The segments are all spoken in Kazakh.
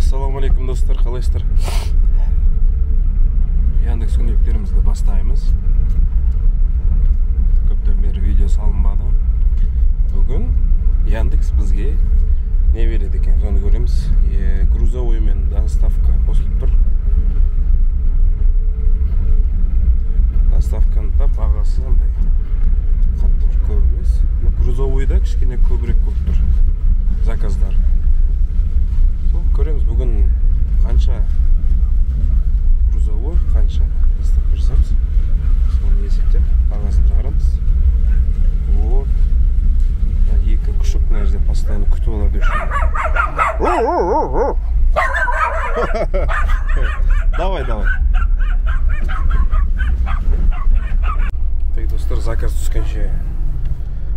Ассалаумағалейкум достар, қалайсыздар? Яндекс күнделіктерімізді бастаймыз. Көптен бері видео салынбады. Бүгін Яндекс бізге не береді екен, соны көреміз. Грузовой мен доставка қосылып тұр. Доставканың да бағасы андай қатты бір көп емес. Но грузовойда кішкене көбірек болып тұр заказдар. Сол көреміз бүгін қанша грузовой, қанша доставка жасаймыз. Соны есептеп бағасын шығарамыз. Вот. Екі күшік мына жерде постоянно күтіп алады үшін. Давай, давай. Так, достар, заказ түскенше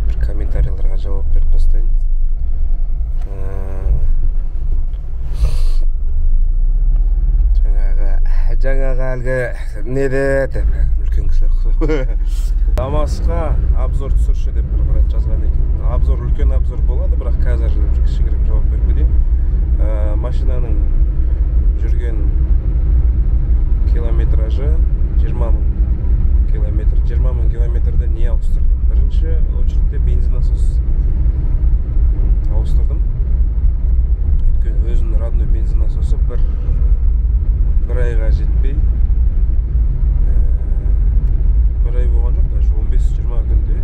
бір комментарийларға жауап беріп тастайын. Жаңағы әлгі неде деп үлкен кісілер Дамасқа обзор түсірші деп бір брат жазған екен. Обзор үлкен обзор болады, бірақ қазір бір кішігірім жауап беріп кетейін. Машинаның жүрген километражы 20 мың километр. 20 мың километрде не ауыстырдым? Бірінші очередте бензин насос ауыстырдым. Өйткені өзінің родной бензин насосы бір айға жетпей, бір ай болған жоқ, даже 15-20 күнде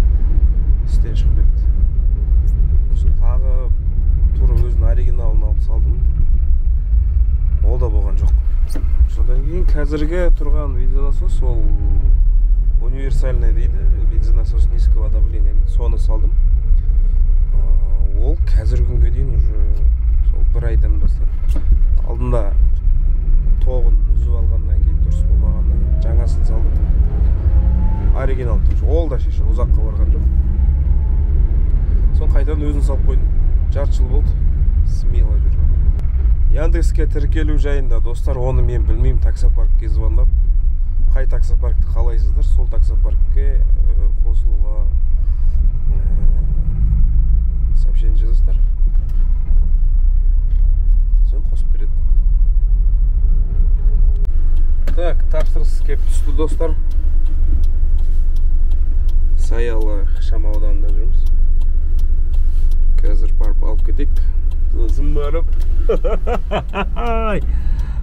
істен шығып кетті. Сосын тағы тура өзінің оригиналын алып салдым. Ол да болған жоқ. Содан кейін қазіргі тұрған бензонасос, ол универсальный дейді, бензонасос низкого давления дейді, соны салдым. Ол қазіргі күнге дейін уже сол бір айдан бастап, алдында тоғын үзіп алғаннан кейін дұрыс болмағаннан кейін жаңасын салдым. Оригинал тұр. Ол да шеше ұзаққа барған жоқ. Соны қайтадан өзін салып қойдым. Жарты жыл болды. Смело жүр. Яндекске тіркелу жайында достар, оны мен білмеймін. Таксопаркке звондап, қай таксопаркті қалайсыздар, сол таксопаркке қосылуға сообщение жазасыздар. Соны қосып береді. Так, тапсырыс кеп түсті достар. Саялы ықшам ауданында жүрміз. Қазір барып алып кетейік. Сосын барып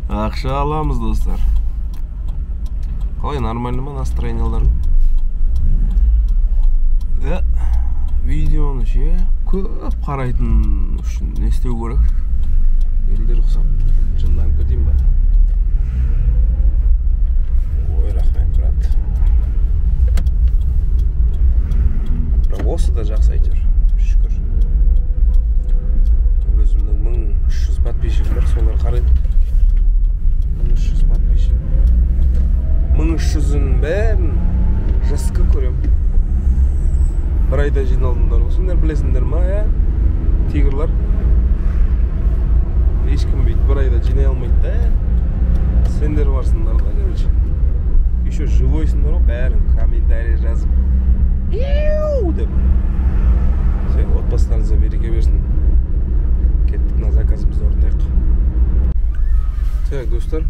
ақша аламыз достар. Қалай, нормально ма настроенияларың? Видеоны ше көп қарайтын үшін не істеу керек? Елдер ұқсап жынданып кетейін ба? Ой, рахмет, брат. Бірақ осы да жақсы әйтеуір, шүкір. Өзімнің 1300 подписчигім бар, солар қарайды. 1300 подписчик. 1300-ін бәрін жасқы көрем. Бір айда жиналдыңдар ғой, сендер білесіңдер ма, ә? Тигрлар. Ешкім бүйтіп бір айда жинай алмайды да. Сендер барсыңдар да, короче. Еще живойсыңдар ғой, бәрін комментарий жазып. Иу деп. Все, отбасыларыңызға береке берсін. Кеттік, мына заказымызды орындайық. Так, достар.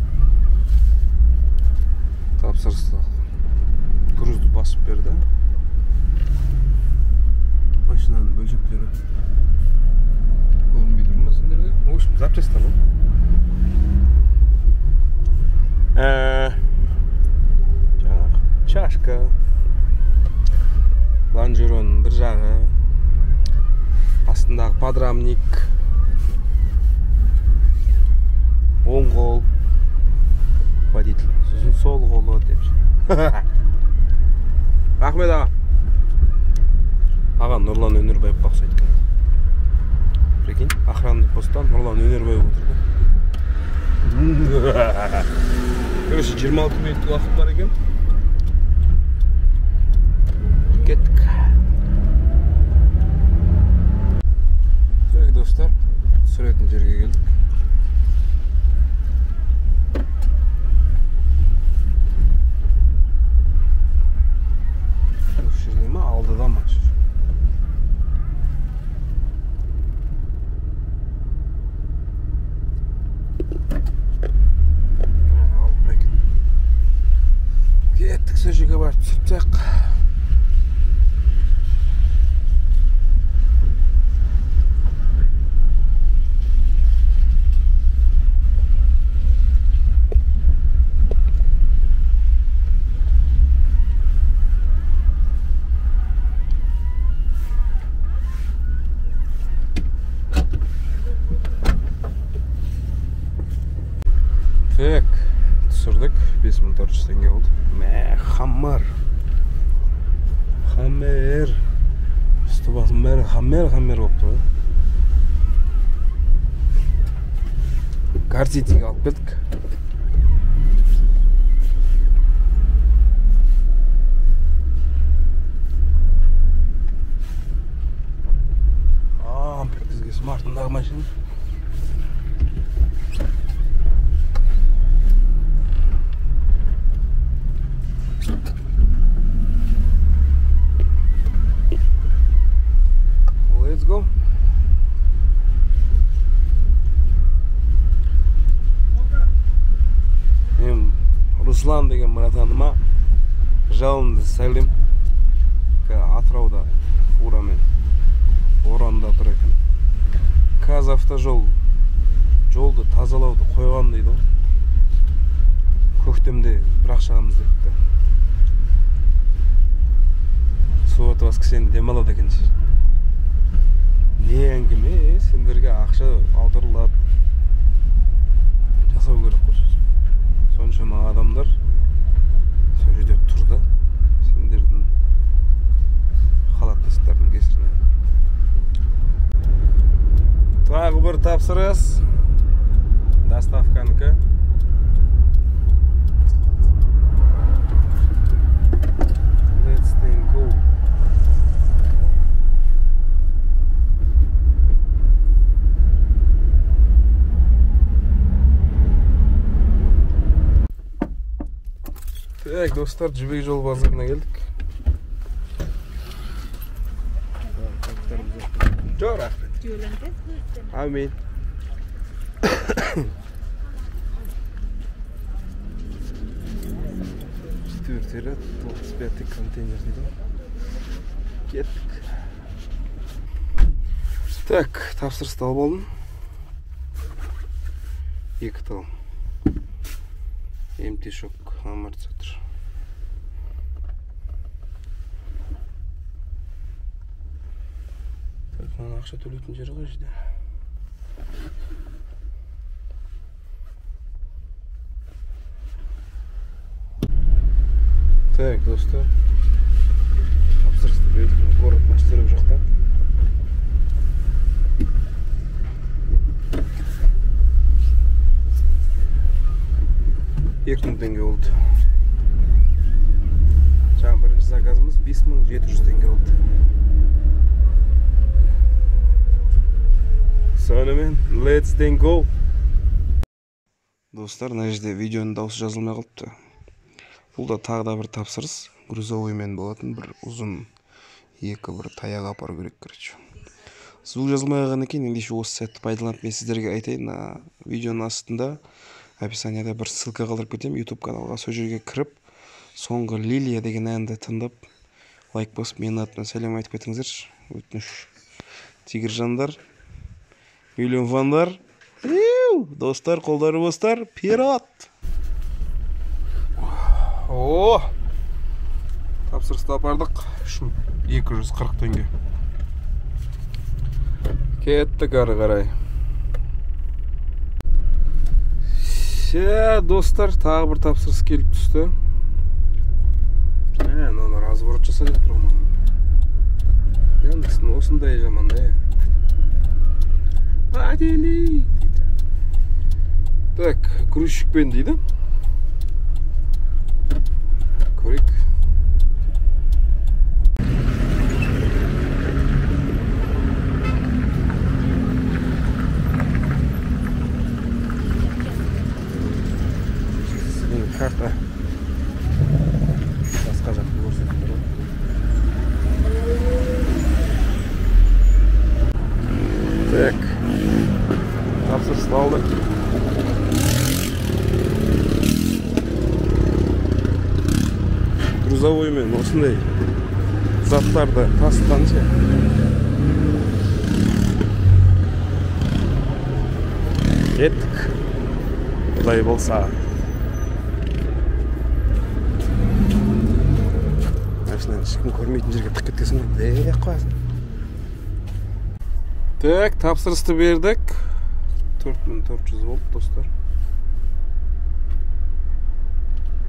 Тапсырысты грузды басып берді. Машинаның бөлшектері көрінбей тұр ма сендерге? В общем, запчастьтар ғой. Жаңағы чашка, лонжеронның бір жағы, астындағы подрамник, оң қол водитель, сосын сол қолы деп. Рахмет аға. Аға Нұрлан Өнербаевқа ұқсайды екен. Прикинь, охранный посттан Нұрлан Өнербаев отырды. Короче, 26 минут уақыт бар екен. Кеттік. Так, достар, түсіретін жерге келдік. Осы жерде ма, алдыда ма? тастайық. Так, түсірдік, 5400 теңге болды. Мә, хаммар. Хаммер. Үсті басым бәрі хаммер болып тұр. Кар-Ситиге алып келдік. Бізге смартындағы машина. Let's go. Мен Руслан деген братаныма жалынды сәлем. Атырауда фурамен оранда тұр екен. Казавтожол жолды тазалауды қойған дейді ғой. Көктемде бір шығамыз депті. Суббота воскресенье демалады екен. Не әңгіме, сендерге ақша аударылады. Жасау керек қой. Соншама адамдар сол жерде тұр да, сендердің халатностьтардың кесірінен. Тағы бір тапсырыс. Доставканікі. Let's then go. Так, достар, Жібек жол базарына келдік. Жоқ, рахмет. Амин. Четвертый ряд, 25-й контейнер дейді. Кеттік. Так, тапсырысты алып алдым. 2 тал. МТ-шок амортизатор. Так, мына ақша төлейтін жері ғой жерде. Так, достар, тапсырысты бердік, город мастеров жақта. 2000 теңге болды. Жаңа бірінші заказымыз 5700 теңге болды. Сонымен, let's then go. Достар, мына жерде видеоның дауысы жазылмай қалыпты. Бұл да тағы да бір тапсырыс. Грузовоймен болатын бір ұзын екі бір таяқ апару керек, короче. Звук жазылмай қалған екен, ендеше осы сәтті пайдаланып мен сіздерге айтайын. Видеоның астында описанияда бір ссылка қалдырып кетемін YouTube каналға, сол жерге кіріп, соңғы Лилия деген әнді тыңдап, лайк басып, менің атымнан сәлем айтып кетіңіздерші. Өтініш. Тигржандар, миллион фандар, достар, қолдары бостар, пират! О! Тапсырысты апардық. 3240 теңге. Кеттік ары қарай. Достар, тағы бір тапсырыс келіп түсті. Мынаны разворот жаса деп тұр ғой. Яндекстің осындай жаман да. Подели дейді. Так, грузчикпен дейді. Көрейік. Карта басқа жақты көрсетіп тұр. Так, тапсырысты алдық. Грузовоймен осындай заттарды тасытқанша. Кеттік. Құдай болса. Машинаны ешкім көрмейтін жерге тығып кеткенсің ғой, деп қоясың. Так, тапсырысты бердік. 4400 болды, достар.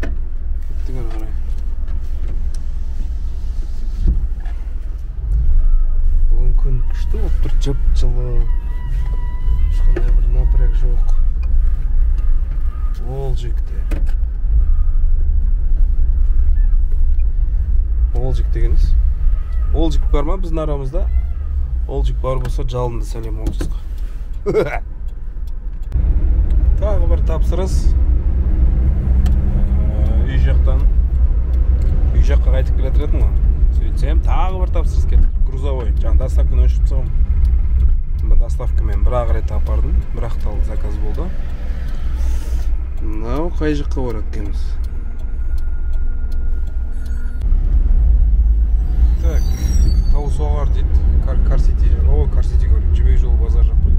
Кеттік ары қарай. Бүгін күн күшті болып тұр, жып-жылы. Ешқандай бір напряг жоқ. Олжикте. Олжик дегеніміз. Олжик бар ма біздің арамызда? Олжик бар болса, жалынды сәлем Олжикқа. Тағы бір тапсырыс. Үй жақтан. Үй жаққа қайтып келе жатыр едім ғой. Сөйтсем, тағы бір тапсырыс кетті. Грузовой. Жаңа доставканы өшіріп тастағанмын. Доставкамен бір ақ рет апардым. Бір ақ тал заказ болды. Мынау қай жаққа барады екенбіз? Так, Таусоғар дейді. Кар-Сити. О, Кар-Сити көрдім. Жібек жолы базар жақ қой.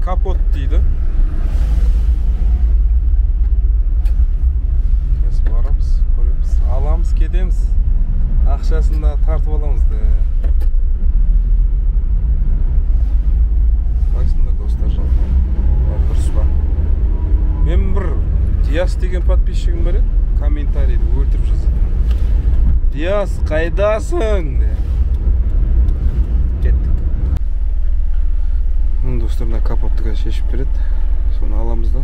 Капот дейді. Қазір барамыз, көреміз, аламыз, кетеміз. Ақшасын да тартып аламыз да. Қалайсыңдар, достар, жалпы? Бәрі дұрыс па? Мен бір Диас деген подписчигім бар еді, комментарийді өлтіріп жазады. Диас, қайдасың? Кеттік. Міне, достар, мына капотты қазір шешіп береді. Соны аламыз да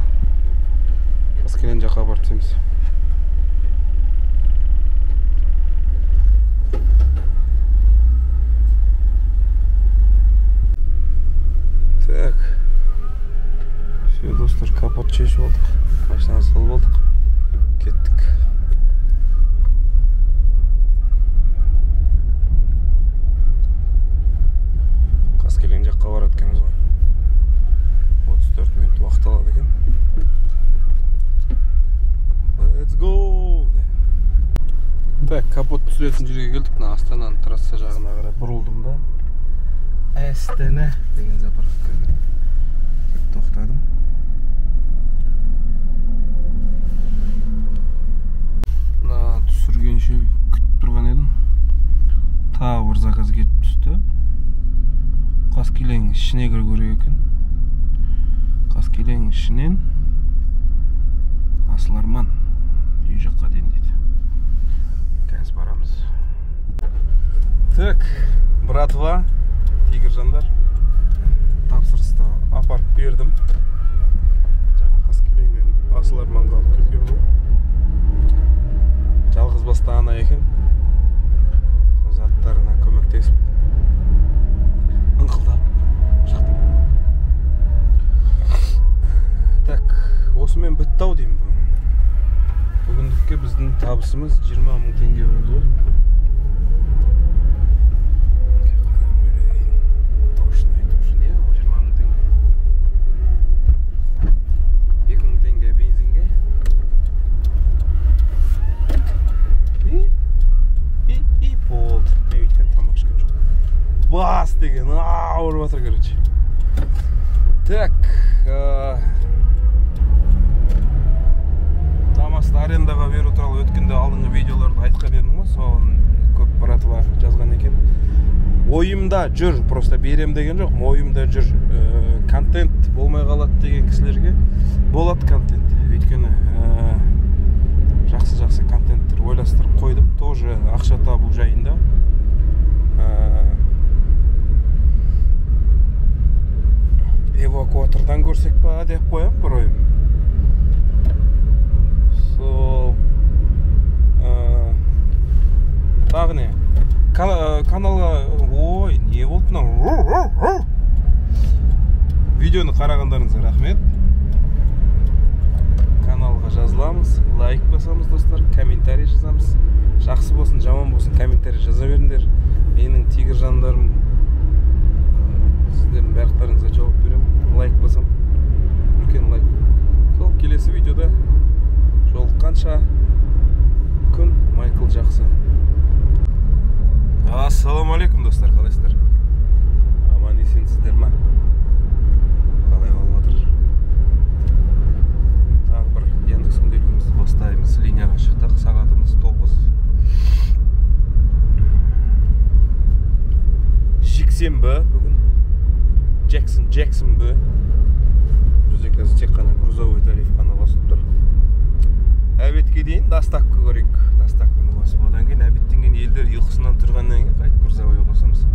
Қаскелең жаққа барып түсеміз. Так. Все, достар, капот шешіп алдық. Машинаны салып алдық. Кеттік. Қаскелең жаққа барады екенбіз ғой. 34 минут уақыт алады екен. Let's go! Так, капот түсіретін жерге келдік. Мына Астананың трасса жағына қарай бұрылдым да. Астана деген заправкаға келіп тоқтадым. Мына түсіргенше күтіп тұрған едім. Тағы бір заказ келіп түсті. Қаскелең ішіне кіру керек екен. Қаскелең ішінен Асыл Арман үй жаққа дейін дейді. Қазір барамыз. Так, братва, тигр жандар, тапсырысты апарып бердім. Жаңа Қаскелеңнен Асыл Арманға алып келген ғой. Жалғыз басты ана екен. Сол заттарына көмектесіп, ыңқылдап шықтым. Так, осымен бітті ау деймін бүгін. Бүгіндікке біздің табысымыз 20 мың теңге болды ғой. Точно, точно, ол 20 мың теңге. 2 мың теңге бензинге. И болды. Мен өйткені тамақ ішкен жоқ. Бас деген ауырып жатыр, короче. Так, Дамасты арендаға беру туралы өткенде алдыңғы видеоларда айтқан едім ғой, соған көп братва жазған екен. Ойымда жүр, просто берем деген жоқ, ойымда жүр. Контент болмай қалады деген кісілерге болады контент. Өйткені жақсы-жақсы контенттер ойластырып қойдым, тоже ақша табу жайында. Эвакуатордан көрсек па деп қоям бір ойым. Сол тағы не? Каналға, ой, не болды мынау? Видеоны қарағандарыңызға рахмет. Каналға жазыламыз, лайк басамыз, достар, комментарий жазамыз. Жақсы болсын, жаман болсын, комментарий жаза беріңдер. Менің тигр жандарым, сіздердің барлықтарыңызға жауап беремін. Лайк басам, үлкен лайк. Сол келесі видеода жолыққанша. Джексон, Джексон бі. Бізде қазір тек қана грузовой тариф қана қосылып тұр. Обедке дейін доставка көрейік. Доставканы қосып, одан кейін обедтен кейін елдер ұйқысынан тұрғаннан кейін қайтып грузовой қосамыз.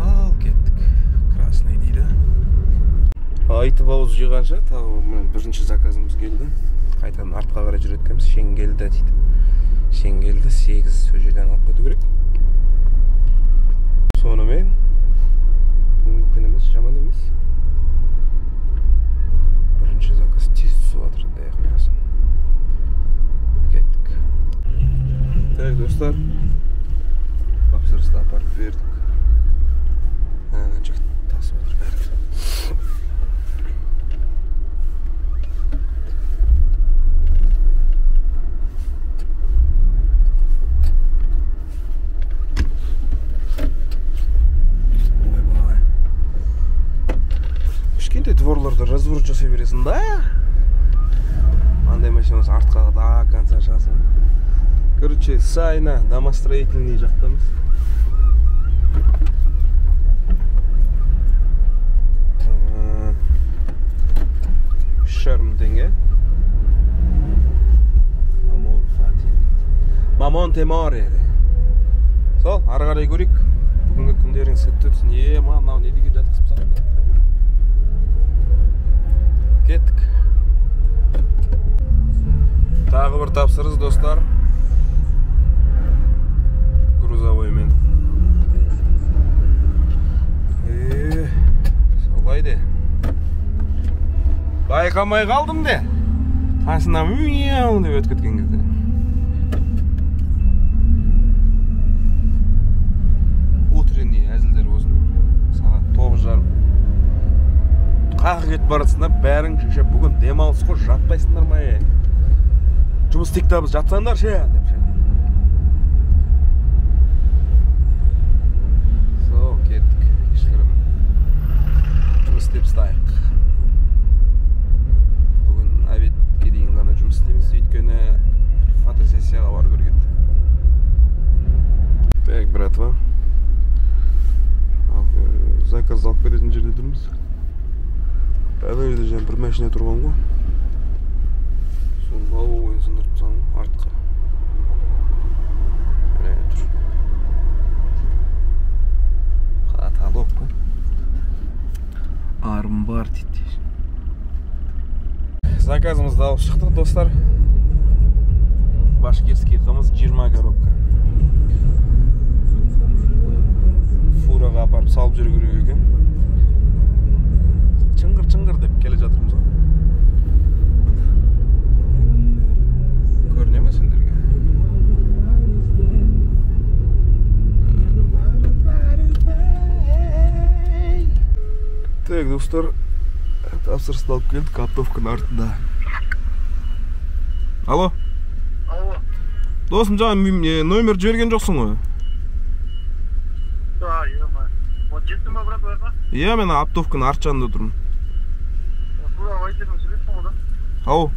Ал кеттік. Красный дейді. Айтып ауыз жиғанша тағы міне бірінші заказымыз келді. Қайтадан артқа қарай жүреді екенбіз. Шеңгелді дейді. Шеңгелді 8 сол жерден алып кету керек. Сонымен бүгінгі күніміз жаман емес. Бірінші заказ тез түсіп жатыр, аяқ қоясың. Кеттік. Так, достар, тапсырысты апарып бердік. Ана жігіт тасып отыр бәрі. Ойбай. Кішкентай дворларда разворот жасай бересің да. Андай машина болса артқа до конца шығасың. Короче, Сайна, домостроительный жақтамыз. Үш жарым теңге. Мамон Теморе. Сол, ары қарай көрейік. Бүгінгі күндерің сәтті өтсін. Е, мынау не деген жатқызып тастаған екен. Кеттік. Тағы бір тапсырыс, достар. Грузовоймен. Солай де. Байқамай қалдым де. Қасынан мяу деп өтіп кеткен кезде. Утренний әзілдер болсын. Сағат 9:30. Қақы кетіп баратсыңдар, бәрің ше бүгін демалыс қой, жатпайсыңдар ма? Жұмыс істейік та біз жатсаңдар ше деп ше. Сол, кеттік. Кішігірім жұмыс істеп ұстайық. Бүгін обедке дейін ғана жұмыс істейміз, өйткені фотосессияға бару керек еді. Так, братва. Заказ алып кететін жерде тұрмыз. Ана жерде жаңа бір машина тұрған ғой. Соны лобовойын сындырып тастаған ғой артқа. Міне тұр. Каталог қой. Армбар дейді. Заказымызды алып шықтық, достар. Башкирский қымыз 20 коробка. Фураға апарып салып жүру керек екен. Чыңғыр-чыңғыр деп келе жатырмыз ғой. Көріне ме сендерге? Так, достар, тапсырысты алып келдік, оптовканың артында. Алло. Алло. Досым, жаңа номер жіберген жоқсың ғой? Да, ё-моё. Вот жеттің ба, брат, ояққа? Иә, мен оптовканың арт жағында тұрмын. Тура водительмен сөйлестің ғой, да? Ау.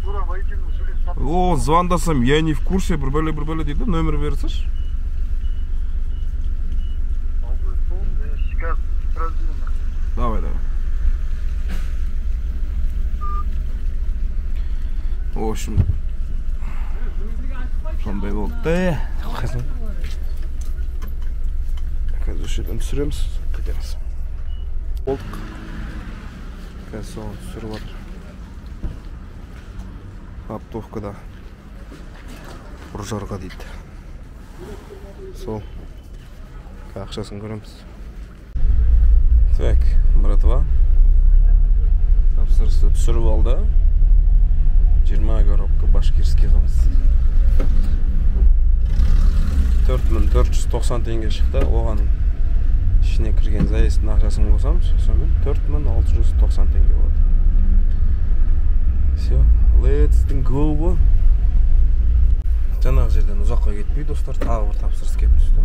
Тура водительмен сөйлесіп. О, звондасам, я не в курсе, бір бәле, бір бәле дейді, номер берсеші. Давай, давай. В общем, сондай болды. Қазір осы жерден түсіреміз, кетеміз. Болдық. Қазір соны түсіріп жатыр. Оптовкада Үржарға дейді. Сол. Ақшасын көреміз. Так, братва. Тапсырысты түсіріп алды. 20 коробка башкирский қымыз. 4490 теңге шықты. Оған ішіне кірген заездың ақшасын қосамыз. Сонымен 4690 теңге болады. Все, let's go. Жаңағы жерден ұзаққа кетпей, достар, тағы бір тапсырыс келіп түсті.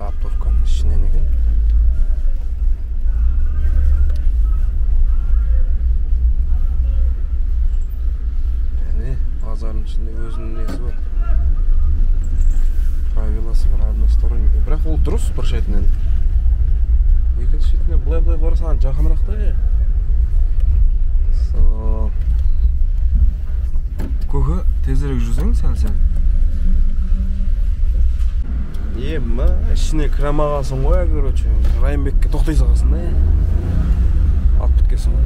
Оптовканың ішінен екен. Яғни базардың ішінде өзінің несі бар, правиласы бар, Односторонний. Бірақ ол дұрыс бір шетінен. Екінші шетінен былай-былай барсаң жақынырақ та. Сол. Көке, тезірек жүрсең сәл-сәл. Ема, ішіне кіре алмағансың ғой, короче. Райымбекке тоқтай салғансың да. Алып кеткенсің ғой.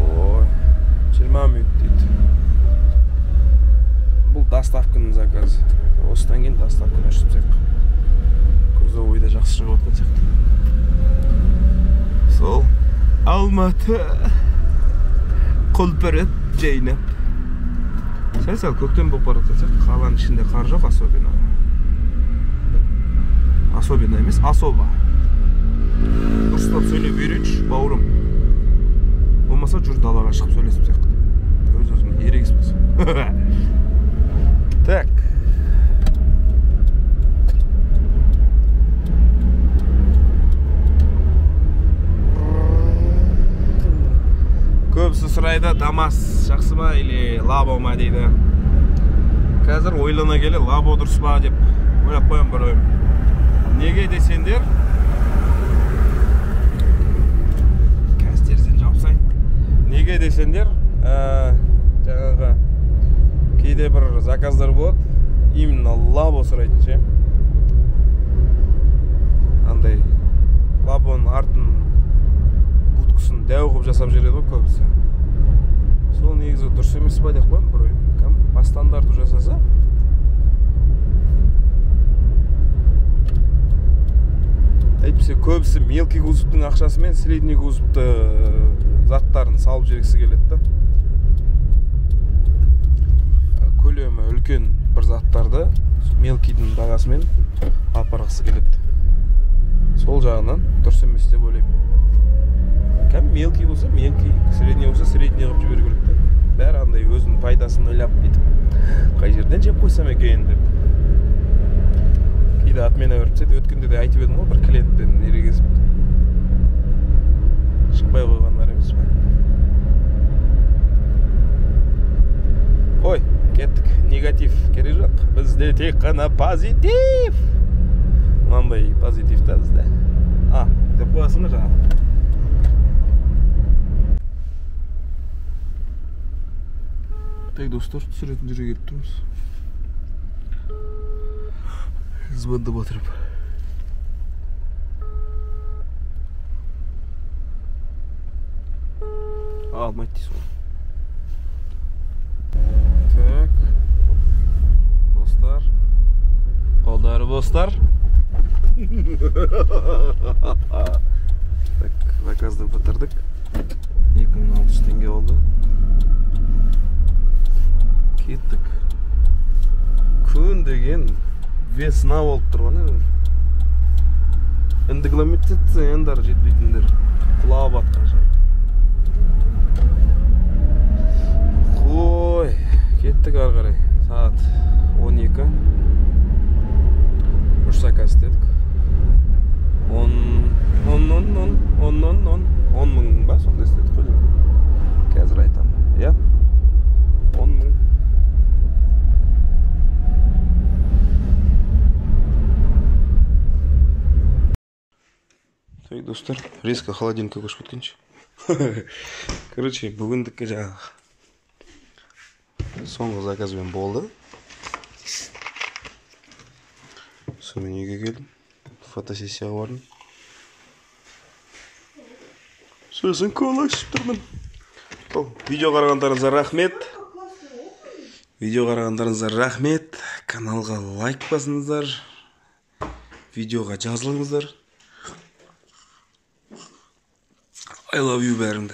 Ой, 20 минут дейді. Бұл доставканың заказы. Осыдан кейін доставканы өшіріп тастайық. Грузовойда жақсы шығып жатқан сияқты. Сол Алматы құлпырып жайнап. Сәл-сәл көктем болып бара жатқан сияқты. Қаланың ішінде қар жоқ особенно. Особенно емес, особо. Дұрыстап сөйлеп үйренші, бауырым. Болмаса жүр далаға шығып сөйлесіп тастайық. Өз-өзіме ерегіспес. Так. Көбісі сұрайды, Дамас жақсы ма или Лабо ма дейді. Қазір ойлана келе Лабо дұрыс па деп ойлап қоямын бір ойым. Неге десеңдер, қазір терезені жауып тастайын. Неге десеңдер, жаңағы кейде бір заказдар болады, именно Лабо сұрайтын ше. Андай Лабоның артын будкасын дәу қылып жасап жібереді ғой көбісі. Сол негізі дұрыс емес па деп қоямын бір ойым. Кәдімгі по стандарту жасаса, әйтпесе көбісі мелкий кузовтың ақшасымен средний кузовты заттарын салып жібергісі келеді да. Көлемі үлкен бір заттарды мелкийдің бағасымен апарғысы келеді. Сол жағынан дұрыс емес деп ойлаймын. Кәдімгі мелкий болса мелкий, средний болса средний қылып жіберу керек та. Бәрі андай өзінің пайдасын ойлап бүйтіп қай жерден жеп қойсам екен деп. Кейде отмена беріп тастайды. Өткенде де айтып едім ғой, бір клиентпен ерегесіп шықпай қойғандар емес пе? Ой, кеттік. Негатив керек жоқ. Бізде тек қана позитив. Мынандай позитив та бізде. А, деп қоясың ба жаңа? Так, достар, түсіретін жерге келіп тұрмыз. Звондап отырып. Алмайды дейсің ғой. Так. Достар. Қолдары бостар. Так, заказды бітірдік. 2600 теңге болды. Кеттік. Күн деген весна болып тұрған еді. Енді километр жетпейтіндер құлап атқан жай. Қой, кеттік ары қарай. Сағат 12. 3 заказ істедік. 10 мың ба сондай істедік қой деймін. Қазір айтамын. Иә? 10 мың. Так, достар, резко холодильникке көшіп кеткенше. Короче, бүгіндікке жаңағы соңғы заказбен болды. Сонымен үйге келдім. Фотосессияға бардым. Сосын кола ішіп тұрмын. Видео қарағандарыңызға рахмет. Видео қарағандарыңызға рахмет. Каналға лайк басыңыздар. Видеоға жазылыңыздар. I love you бәріңді.